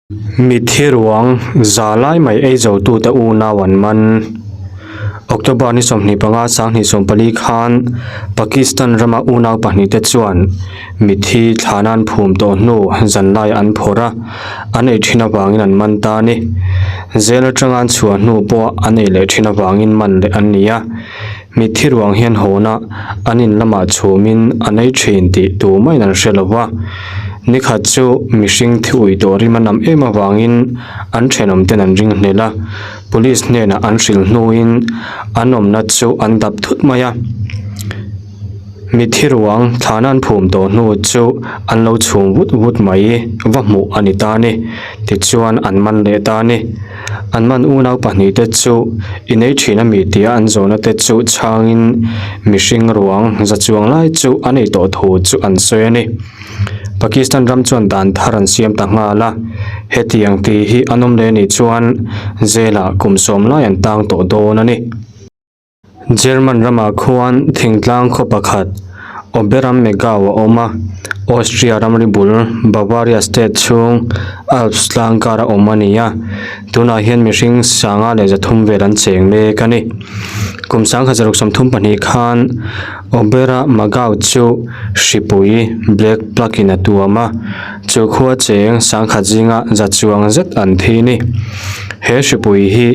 Mitthi ruang za lai mai ei zo tute unau an man. October ni 25 2024 khan Pakistan rama unau pahnihte chuan mitthi thlana an phum tawh hnu zan lai an phawrh a, an ei thin avangin an man ta a ni. Jail atanga an chhuah hnu pawh an ei leh thin avangin man leh an ni a. Mitthi ruang hian hawna an in lamah chhumin an ei thin tih tumahin an hre lo va. Nikhat chu mihring thi ui tawh rim a nam em avangin an thenawm ten an ring hnel a, police hnenah an hrilh hnuin an awmna chu an dap thut mai a. Mitthi ruang thlana an phum tawh hnu chu an lo chhum vut vut mai va hmuh a ni ta a ni. Tichuan an man leh ta a ni. An man unau pahnih te chu i nei thin a mi tia an zawhna te chu chhangin mihring ruang za chuang lai chu a nei tawh thu chu an sawi a ni. Pakistan ram chuan dan thar an siam ta nghal a, hetiang tih hi an awm leh anih chuan jail ah kum sawm lai an tang tawh dawn a ni. German ramah khuan thingtlang khaw pakhat Oberammergau a awm a, Austria ramri bul Bavaria state chhung Alps tlang kara awm a ni a, tunah hian mihring sanga leh zathum vel an cheng mek a ni. Kum 1932 khan Oberammergau chu hripui Black Plague in a tuam a, chu khua cheng sangkhat zinga za chuang zet an thi a ni. He hripui hi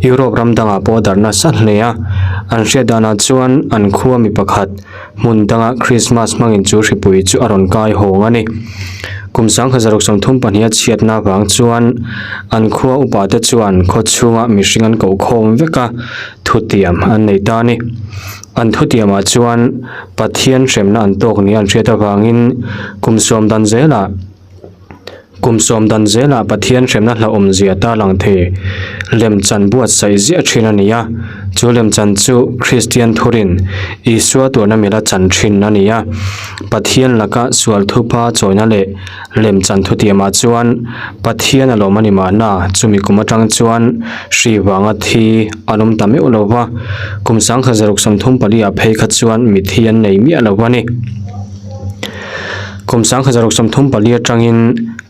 Europe ram dangah pawh a darh nasa hle a, an hriat danah chuan an khua mi pakhat hmun danga Christmas hmangin chu hripui chu a rawn kai hawng a ni. Kum 1932 a chhiatna avang chuan an khua upa te chuan khaw chhunga mihring an koh khawm vek a, thutiam an nei ta a ni. An thutiamah chuan Pathian hremna an tawk nia an hriat avangin kum sawm dan zelah, Kum sawm dan zelah Pathian hremna hlauhawm zia ta lang thei lemchan buatsaih ziah thin a ni a. Chu lemchan chu Kristian thurin Isua tuarna mila chan thin a ni a. Pathian laka sual thupa chawina leh lemchan thutiamah chuan Pathian a lawm a ni mahna chumi kum atang chuan hri vanga thi an awm ta meuh lo va. Kum 1934 ah phei kha chuan mithi an nei miah lo a ni. Kum 1934 atangin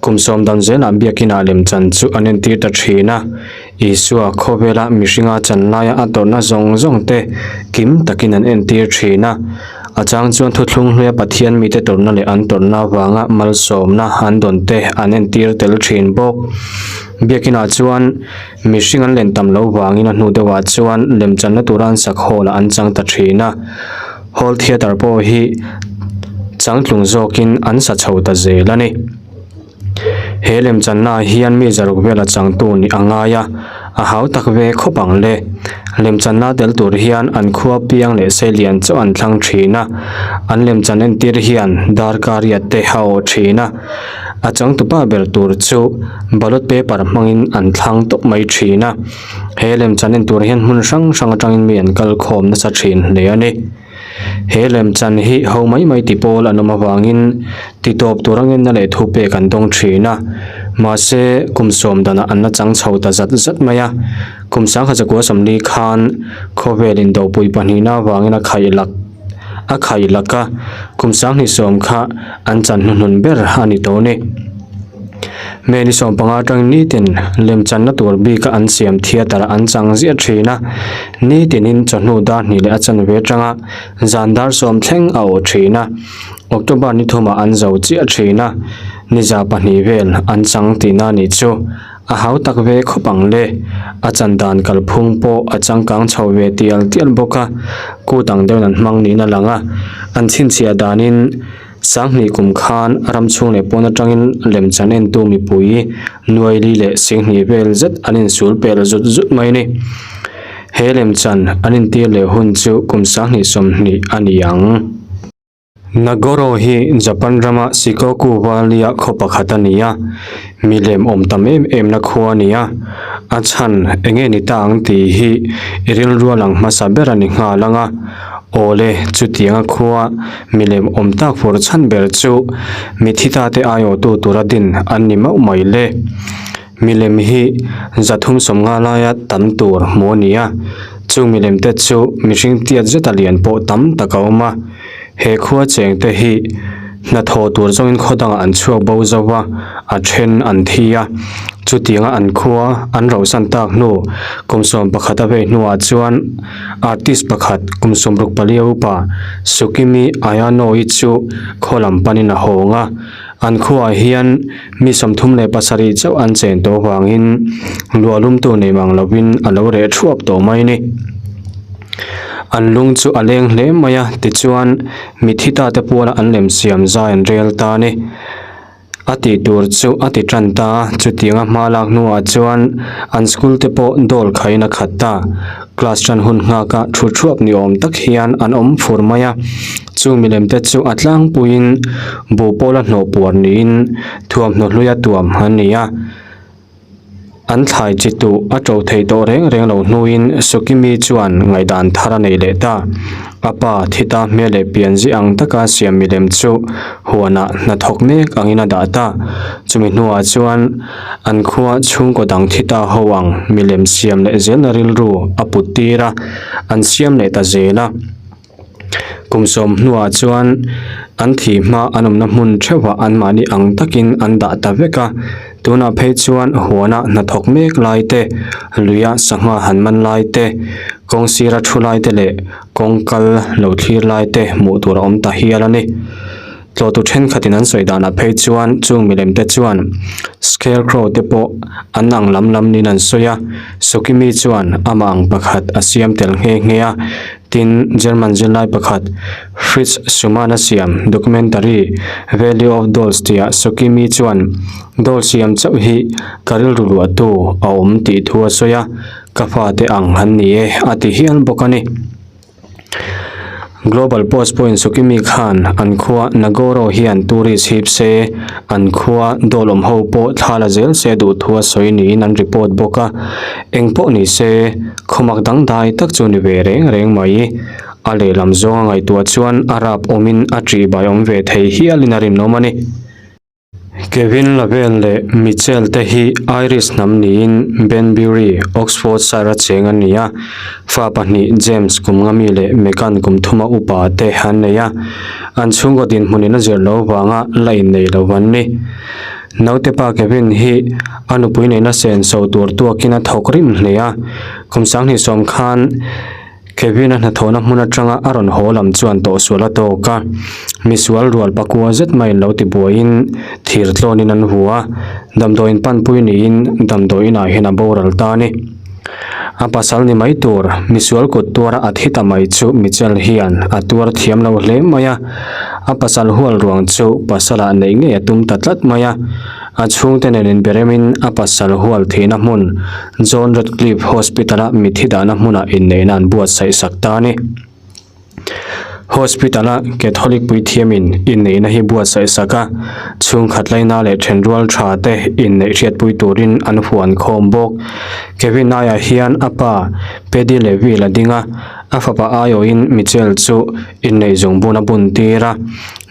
kum sawm dan zelah biakinah lemchan chu an entir ta thin a, Isua khawvela mihringa chan laia a tawrhna zawng zawng te kim takin an entir thin a. A chang chuan thuthlung hluia Pathian mite tawrhna leh an tawrhna avanga malsawmna an dawn te an entir tel thin bawk. Biakinah chuan mihring an len tam loh vangin a hnu deuhah chuan lemchanna tura an sak hall ah an chang ta thin a. Hall theatre pawh hi changtlung zawkin an sa chho ta zel a ni. He lemchanna ah hian mi zaruk vela changtu nih a ngai a, a hau tak ve khawp ang le. Lemchanna tel tur hian an khua piang leh seilian chauh an thlang thin a, an lemchan entir hian darkar riat te a awh thin a. A changtupa ber tur chu ballot paper hmangin an thlang tawp mai thin a. He lemchan en tur hian hmun hrang hrang atangin mi an kal khawm nasa thin hle a ni. He lemchan hi ho mai mai ti pawl an awm avangin ti tawp tur angenna leh thu pek an dawng thin a. Mahse, kum sawm danah an la chang chho ta zat zat mai a. Kum 1940 khan khawvel indopui pahnihna avangin a khaih lak a khaih lak a, kum 20 kha an chan hnuhnun ber a ni tawh a ni. May ni 15 atangin nitin lemchanna tur bika an siam theatre an chang ziah thin a, nitinin chawhnu dar hnih leh a chanve atanga zan dar sawm thleng a awh thin a, October ni thumah an zo chiah thin a, ni za pahnih vel an chang tihna a nih chu a hau tak ve khawp ang le. A chan dan kalphung pawh a changkang chho ve tial tial bawk a, kut ang deuhin an hmang niin a lang a, an chhinchhiah danin, Sanghnih kum khan ram chhung leh pawn atangin lemchan entu mipui nuaili leh singhnih vel zet an insul pel zut zut mai a ni. He lemchan an intir leh hun chu kum 2020 a ni ang. Nagoro hi Japan rama Shikoku Valley-a khaw pakhat a ni a, milem awm tam em em na khua a ni a, a chhan eng nge ni ta ang tih hi i rilru a lang hmasa ber a ni nghal ang a. Awle, chutianga khua milem awm tak fur chhan ber chu mithi ta te aiawhtu tura din an ni mauh mai le. Milem hi 350 laia tam tur hmuh a ni a, chung milem te chu mihring tiat zeta lian pawh tam tak a awm a. He khua cheng te hi Hnathawh tur zawngin khaw dangah an chhuak bo zo va, a then an thi a. Chutianga an khua an rohsan tak hnu kum 11 a vei hnuah chuan artist pakhat kum 64 a upa Sukimi Ayano-i chu khaw lam panin a hawng a. An khuaah hian mi 37 chauh an chen tawh avangin luahlumtu nei mang lovin a lo reh thuap tawh mai a ni. An lung chu a leng hle mai a, tichuan mithi ta te puala an lem siam zai an rel ta a ni. A tih tur chu a ti tan ta a, chutianga hma lak hnuah chuan an school te pawh dawl khaiin a khat ta. Class tan hun nghaka thu thuap ni awm tak hian an awm fur mai a, chu milem te chu a tlangpuiin buh pawla hnawh puar niin thuamhnaw hluia tuam an ni a. An thlai chi tuh a to thei tawh reng reng lo hnuin Sukimi chuan ngaihdan thar a nei leh ta. A pa thi ta hmel leh pian zi ang taka siam milem chu huanah hnathawk mek angin a dah ta. Chumi hnuah chuan an khua chhungkaw dang thi ta ho ang milem siam leh zelna rilru a put tir a, an siam leh ta zel a. Kum sawm hnuah chuan an thih hma an awmna hmun theuhah anmahni ang takin an dah ta vek a, tunah phei chuan huana hnathawk mek lai te, luia sangha han man lai te, kawng sira thu lai te leh kawng kal lo thlir lai te hmuh tur a awm ta hial a ni. Tlawhtu thenkhatin an sawi danah phei chuan chung milem te chuan scarecrow te pawh an ang lam lam niin an sawi a, Sukimi chuan amah ang pakhat a siam tel nghe nghe a, tin German zirlai pakhat Fritz Schumann a siam documentary Valley of Dolls tihah Sukimi chuan doll siam chauh hi ka rilru luahtu a awm tih thu a sawi a, ka fate ang an ni e a ti hial bawk a ni. Global Post pawhin Sukimi khan an khua Nagoro hian tourist hip se, an khua dawlawm ho pawh thla la zel se duh thu a sawi niin an report bawk a. Eng pawh ni se, khawmak dangdai tak chu ni ve reng reng mai. A lehlam zawnga ngaihtuah chuan a rap awmin a ṭihbai awm ve thei hialin a rinawm a ni. Kevin Lavelle leh Mitchell te hi Irish hnam niin Banbury, Oxfordshire a cheng an ni a. Fa pahnih James kum nga mi leh Megan kum thuma upa te an nei a. An chhungkaw dinhmunin a zir lo vanga la innei lo an ni. Naute pa Kevin hi a nupui neihna senso tur tuakin a thawk rim hle a. Kum 2010 khan Kevin-a hnathawhna hmun atanga a rawn haw lam chuan tawhsual a tawk a, misual rual pakua zet maiin lo ti buaiin thir tlawnin an hu a, damdawiin panpui niin damdawi inah hian a boral ta a ni. A pasal ni mai tur misual kut tuara a thi ta mai chu Michelle hian a tuar thiam lo hle mai a, a pasal hual ruang chu pasalah neih ngei a tum ta tlat mai a, a chhungte nen inberemin a pasal hual thihna hmun John Radcliffe Hospital-a mitthi dahna hmunah inneihna an buatsaih sak ta a ni. Hospital-a Catholic puithiamin inneihna hi buatsaih sak a, chhungkhat laina leh thenrual tha te inneih hriatpui turin an huan khawm bawk. Kevin aiah hian a pa Paddy Leville a ding a, a fapa aiawhin Mitchell chu inneih zungbun a bun tir a.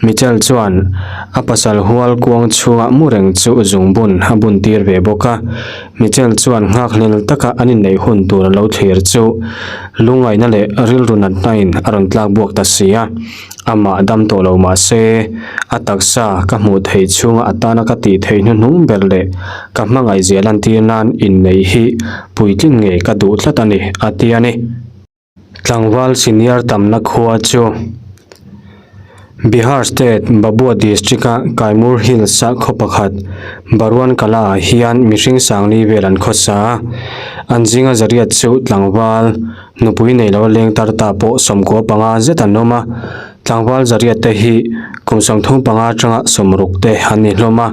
Mitchell chuan a pasal hual kuang chhungah mu reng chu zungbun a bun tir ve bawk a. Mitchell chuan nghakhlel taka an inneih hun tur a lo thlir chu lungngaihna leh rilru natnain a rawn tlak buak ta si a. Amah dam tawh lo mah se, a taksa ka hmuh theih chhunga a tana ka tih theih hnuhnung ber leh ka hmangaihzia lantir nan inneih hi puitlin ngei ka duh tlat a ni, a ti a ni. Tlangval senior tamna khua chu Bihar state Bhabua district-a Kaimur Hills-a khaw pakhat Baruan Kala-ah hian mihring sangli vel an khawsa a. An zinga zariat chu tlangval nupui nei lo leng tar ta pawh 95 zet an awm a. Tlangval zariat te hi kum 35 atanga 60 te an ni hlawm a.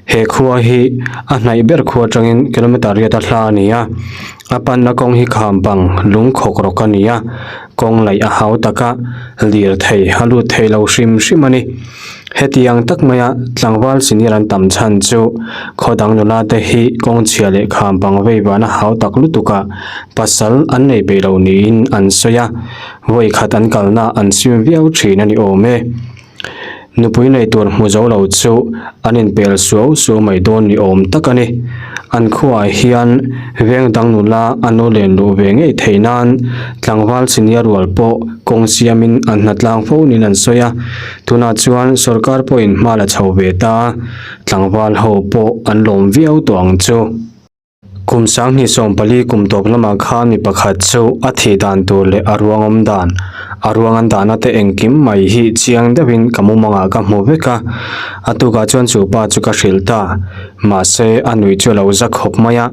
He khua hi a hnaih ber khua atangin kilometer riat a hla a ni a. A panna kawng hi kham bang lung khawk rawk a ni a, kawng laih a hau tak a, lir thei a lut thei lo hrim hrim a ni. Hetiang tak maia tlangval senior an tam chhan chu khaw dang nula te hi kawng chhia leh kham bang vei van a hau tak lutuk a, pasal an nei peih lo niin an sawi a, vawi khat an kalna an sim viau thin a ni awm e. Nupui nei tur hmu zo lo chu an inpel suau suau mai dawn ni awm tak a ni. An khuaah hian veng dang nula a lo len luh ve ngei theih nan tlangval senior rual pawh kawng siamin an hnatlang fo niin an sawi a. Tunah chuan sorkar pawhin hma la chho ve ta a, tlangval ho pawh an lawm viau tawh ang chu. Kum sanghnih 14 kum tawp lamah khan mi pakhat chu a thih dan tur leh a ruang awm dan, a ruang an dahna te engkim mai hi chiang deuhin ka mumangah ka hmu vek a. A tukah chuan chu pa chu ka hrilh ta. Mahse a nuih chu a lo za khawp mai a,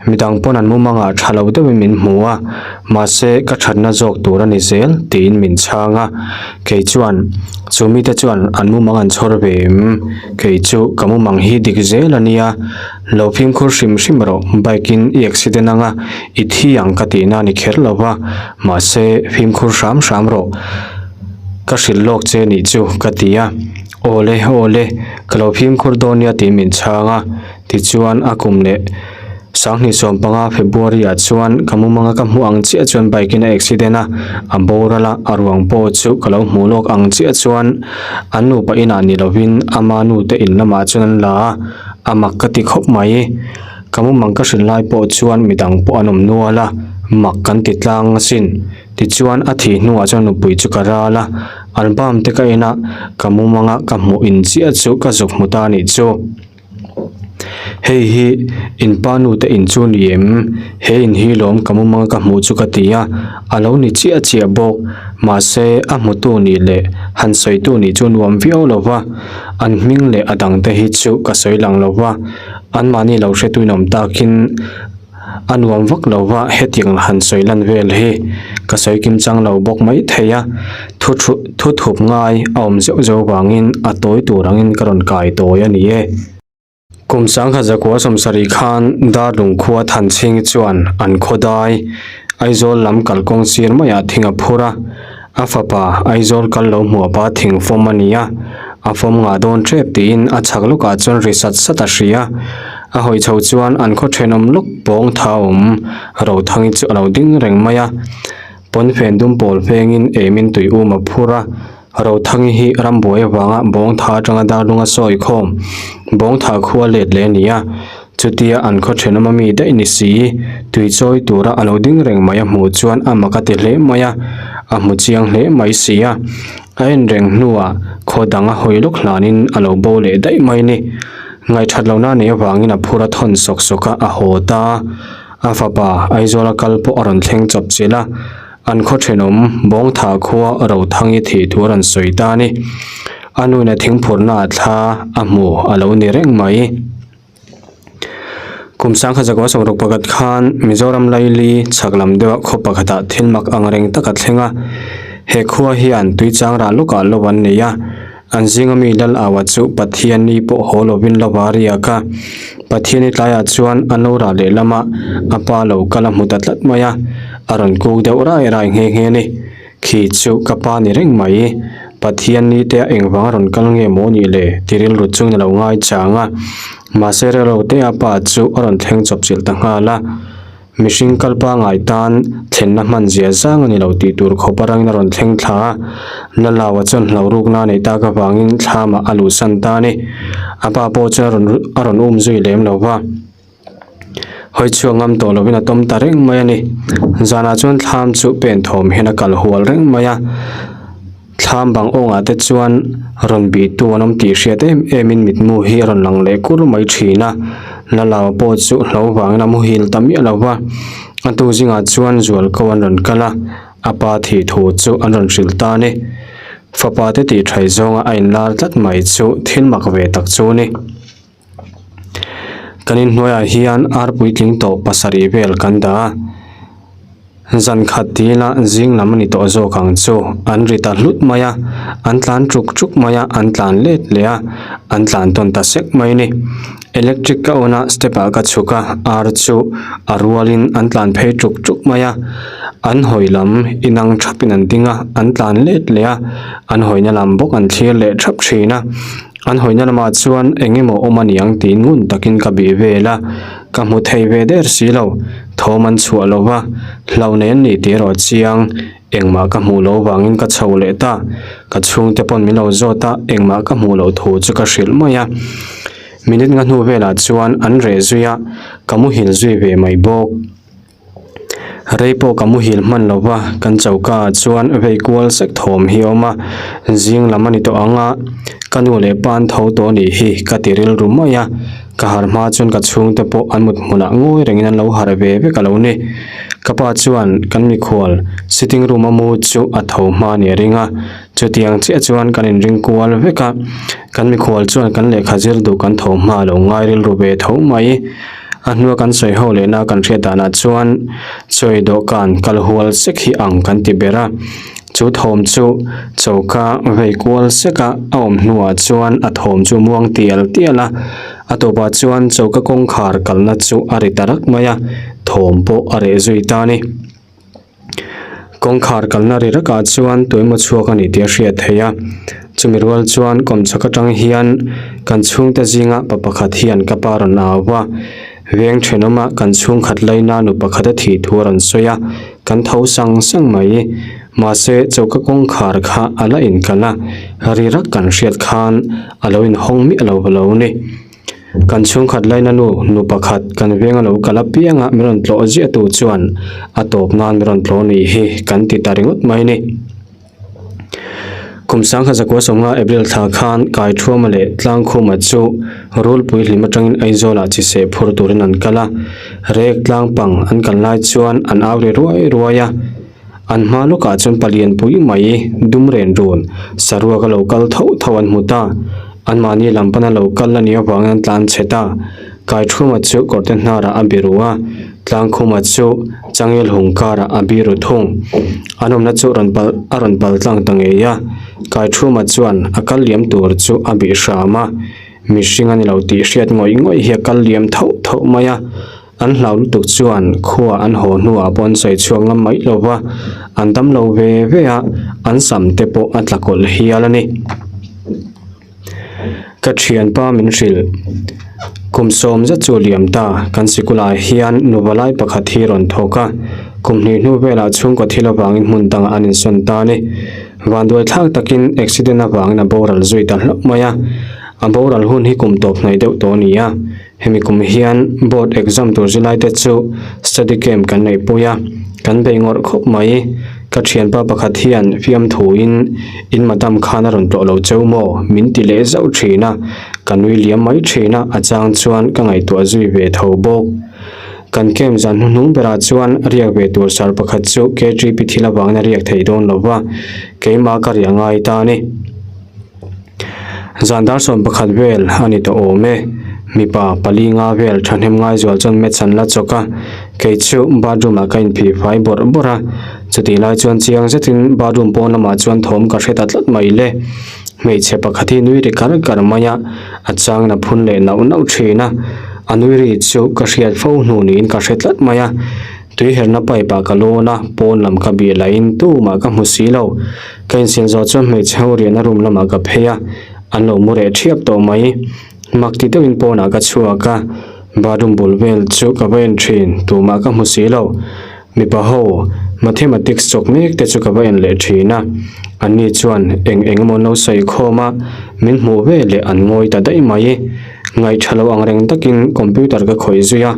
midang pawn an mumangah tha lo deuhin min hmu a, mahse ka thatna zawk tur a ni zel tiin min chhang a. Kei chuan chu mite chuan an mumang an chhawr ve em? Kei chu ka mumang hi dik zel a nia. Lo fimkhur hrim hrim rawh, bike in i accident anga i thi ang ka tihna a ni kher lo va, mahse fimkhur hram hram rawh, ka hrilh lawk che nih chu ka ti a, Awle awle, ka lo fimkhur dawn nia tiin min chhang a, tichuan a kum leh 2015 February ah chuan ka mumanga ka hmuh ang chiah chuan bike in a accident a, a boral a, a ruang pawh chu ka lo hmuh lawk ang chiah chuan an nupa inah ni lovin ama nute in lamah chuan an la a. A mak ka ti khawp mai. Ka mumang ka hrilh lai pawh chuan midang pawh an awm nual a, mak kan ti tlang asin. Tichuan a thih hnuah chuan nupui chu ka ral a, album te ka en a, ka mumanga ka hmuh in chiah chu ka zuk hmu ta anih chu. Hei hi in pa nu te in chu ni em? He in hi lawm ka mumanga ka hmuh chu ka ti a, a lo ni chiah chiah bawk. Mahse a hmutu nih leh han sawitu nih chu nuam viau lo va. An hming leh a dangte hi chu ka sawi lang lo va, anmahni lo hretuin awm takin a nuam vak lo va, hetiang han sawi lan vel hi ka sawi kim chang lo bawk mai thei a, thu thu thu thup ngai a awm zeuh zeuh vangin a tawi tur angin ka rawn kai tawi a ni e. Kum 1970 khan Darlung khua Thanchhingi chuan an khaw dai Aizawl lam kalkawng sir maiah thing a phur a, a fapa Aizawl kal lo hmuah pa thing fawm a ni a, a fawm ngah dawn tep tiin a chhak lawkah chuan ri sat sat a hria. A hawi chho chuan an khaw thenawm lawk pawng tha awm Rothangi chu a lo ding reng mai a, pawnfen dum pawl vengin emin tui um a phur a, Rothangi hi rambuai avanga Bawngtha atanga Darlunga sawi khawm Bawngtha khua let leh a ni a, chutia an khaw thenawm ami daih ni si, tui chawi tura a lo ding reng mai a hmuh chuan a mak a ti hle mai a, a hmu chiang hle mai si a, a en reng hnuah khaw dang a hawi lawk hlanin a lo bo leh daih mai ni. Ngaihthat lohna nei avangin a phur a thawn sawk sawk a, a haw ta. A fapa Aizawla kal pawh a rawn thleng chawp chilh a. An khaw thenawm Bawngtha khua Rothangi thih thu a rawn sawi ta a ni. A nuin a thingphurhna ah thla a hmu a lo ni reng mai. Kum 1961 khan Mizoram Laili chhak lam deuha khaw pakhatah thil mak ang reng tak a thleng a. He khua hian tuichang rah lawkah lo an nei a. An zinga mi Lal Awa chu Pathianni pawh haw lovin lo va riak a. Pathianni tlaiah chuan a no rah lehlamah a pa lo kal a hmu ta tlat mai a, a rawn kuk deuh rai rai nghe nghe a ni. Khi chu ka pa ni reng mai, Pathianni te a engvang a rawn kal nge maw nih le ti rilru chungin a lo ngai chang a. Mahse relo te a pa chu a rawn thleng chawpchilh ta nghal a. Mihring kal pangai tan thlenna hman zia zang a ni lo tih tur khawp arangin a rawn thleng thla a, Lalaua chuan hlauhrukna a neih tak avangin thlamah a luhsan ta a ni. A pa pawh chuan a rawn a rawn um zui lem lo va, hawi chhuak ngam tawh lovin a tawm ta reng mai a ni. Zanah chuan thlam chu pen thawm hian a kal hual reng mai a. Thlam bang awngah te chuan rawn bihtu an awm tih hriat em em in mitmu hi a rawn lang leh kur mai thin a, Lalaua pawh chu hlo vangin a muhil ta miah lo va, a tu zingah chuan zualko an rawn kal a, a pa thih thu chu an rawn hrilh ta a ni. Fapa te tih thai zawnga a inlar tlat mai chu thil mak ve tak chu a ni. Kan inhnuaiah hian ar puitling tawh pasarih vel kan dah a, zan khat tila zing lam a ni tawh zawk ang chu an ri ta hlut mai a, an tlan tuk tuk mai a, an tlan let leh a, an tlan tawn ta sek mai a ni. Electric ka on a, step ah ka chhuk a, ar chu a rualin an tlan phei tuk tuk mai a, an hawi lam inang thapin an ding a, an tlan let leh a, an hawina lam bawk an thlir leh thap thin a. An hawina lamah chuan eng emaw awm a niang tiin ngun takin ka bih vel a, ka hmu thei ve der si lo, thawm an chhuah lo va, hlauh nei an nih tih erawh chiang, engmah ka hmuh loh vangin ka chho leh ta, ka chhungte pawn min lo zawt a, engmah ka hmuh loh thu chu ka hrilh mai a. Minute nga hnu velah chuan an reh zui a, ka muhil zui ve mai bawk. Rei pawh ka muhil hman lo va, kan choka ah chuan vei kual sek thawm hi a awm a, zing lam a ni tawh ang a, ka nu leh pa an tho tawh a nih hi ka ti rilru mai a, ka harh hma chuan ka chhungte pawh an mut hmunah ngawi rengin an lo harh ve vek a lo ni. Ka pa chuan kan mikhual sitting room a mu chu a tho hma a nih a ring a, chutiang chiah chuan kan inring kual vek a, kan mikhual chuan kan lehkha zir duh kan tho hma a lo ngai rilru ve tho mai. A hnua kan sawi ho lehna kan hriat danah chuan chawi dawhkan kal hual sek hi ang kan ti ber a, chu thawm chu choka vei kual seka a awm hnuah chuan a thawm chu muang tial tial a, a tawpah chuan choka kawngkhar kalna chu a ri ta rak mai a, thawm pawh a reh zui ta a ni. Kawngkhar kalna ri rakah chuan tuemaw chhuak a ni tih a hriat theih a, chumi rual chuan kawmchhak atang hian kan chhungte zinga pa pakhat hian ka pa rawn au a, veng thenawma kan chhungkhat laina nu pakhat a thih thu a rawn sawi a, kan tho sang sang mai. Mahse choka kawngkhar kha a la inkalh a, ri rak kan hriat khan a lo inhawng miah lo va lo ni. Kan chhungkhat laina nu, nu pakhat kan venga lo kal apianga min rawn tlawh ziah tu chuan a tawp nan min rawn tlawh nih hi kan ti ta ringawt mai ni. Kum sangkhat zakua sawmnga April thla khan Kaithuama leh Tlangkhuma chu Rulpui hlim atangin Aizawlah chiseh phur turin an kal a, rek tlang pang an kal lai chuan an au ri ruai ruai a. An hma lawkah chuan palian pui mai dum ren run saruak a lo kal tho tho an hmu ta. Anmahni lam pana lo kal a nih avangin an tlan chhe ta. Kaithuma chu kawrte hnarah a biru a, Tlangkhuma chu changel hung karah a biru thung. An awmna chu rawn pal a rawn pal tlang ta ngei a. Kaithuma chuan a kal liam tur chu a bih hram a, mihring a ni lo tih hriat ngawih ngawih hi a kal liam tho tho mai a. An hlau lutuk chuan khua an haw hnuah pawh an sawi chhuak ngam mai lo va, an dam lo ve ve a, an sam te pawh a tla kawlh hial a ni. Ka thianpa min hrilh, Kum sawm zet chu liam ta, kan sikulah hian nuva lai pakhat hi rawn thawk a, kum hnih hnu velah chhungkaw thil avangin hmun dangah an insawn ta a ni. Vanduai thlak takin accident avangin a boral zui ta hlauh mai a, a boral hun hi kum tawp hnaih deuh tawh a ni a. Hemi kum hian board exam tur zirlaite chu study camp kan neihpui a, kan bei ngawrh khawp mai. Ka thianpa pakhat hian fiamthuin in madam khan a rawn tlawh lo cheu maw? min ti leh zauh thin a, ka nui liam mai thin a, a chang chuan ka ngaihtuah zui ve tho bawk. Kan camp zan hnuhnung berah chuan riak ve tur sar pakhat chu KTP thil avangin a riak thei dawn lo va, keimah ka riah ngai ta a ni. Zan dar 11 vel a ni tawh awm e. Mipa pali nga vel thahnem ngai zual chuan match an la chawk a, kei chu bathroom ah ka inphih fai bawrh bawrh a, chutih lai chuan chiang zetin bathroom pawn lamah chuan thawm ka hre ta tlat mai le. Hmeichhe pakhat hi nui ri kar kar mai a, a changin a phun leh nauh nauh thin a, a nui ri chu ka hriat fo hnu niin ka hre tlat mai a. Tui herna pipe ah ka lawn a, pawn lam ka bih lahin tumah ka hmu si lo. Ka insil zawh chuan hmeichhe ho riahna room lamah ka phei a, an lo mu reh thiap tawh mai. Mak ti deuhin pawnah ka chhuak a, bathroom bul vel chu ka va en thin, tumah ka hmu si lo. Mipa ho mathematics chawk mek te chu ka va en leh thin a, anni chuan eng eng emaw an lo sawi khawm a, min hmuh ve leh an ngawi ta daih mai. Ngaihṭha lo ang reng takin computer ka khawih zui a.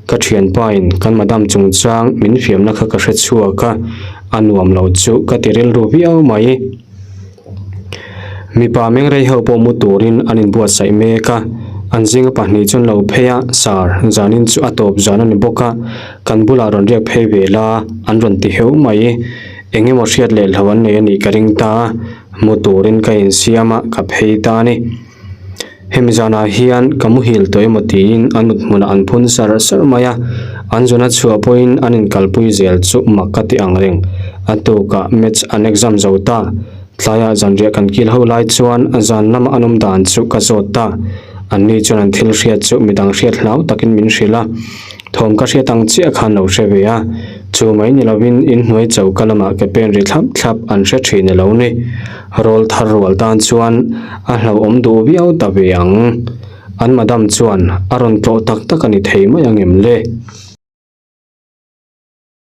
Ka thianpain kan madam chungchang min fiamna kha ka hre chhuak a, a nuam lo chu ka ti rilru viau mai. Mipa mengrei ho pawh mu turin an inbuatsaih mek a, an zinga pahnih chuan lo phei a, Sir, zanin chu a tawp zan a ni bawk a, kan bulah rawn riak phei ve la, an rawn ti heu mai. Eng emaw hriat leh hlo an nei a nih ka ring ta a, mu turin ka insiam a, ka phei ta a ni. Hemi zanah hian ka muhil tawh emaw tiin an mut hmunah an phun sar sar mai a, an zuna chhuah pawhin an inkalpui zel chu mak ka ti ang reng. A tukah maths an exam zo ta, tlaiah zanriah kan kil ho lai chuan zan lama an awm dan chu ka zawt ta. Anni chuan an thil hriat chu midang hriat hlau takin min hrilh a, thawm ka hriat ang chiah khan lo hre ve a, chu mai ni lovin inhnuai choka lamah ke pen ri thlap thlap an hre thin elo ni. Rawl thar rual tan chuan a hlauhawm duh viau ta ve ang. An madam chuan a rawn tlawh tak tak a ni thei mai ang em le?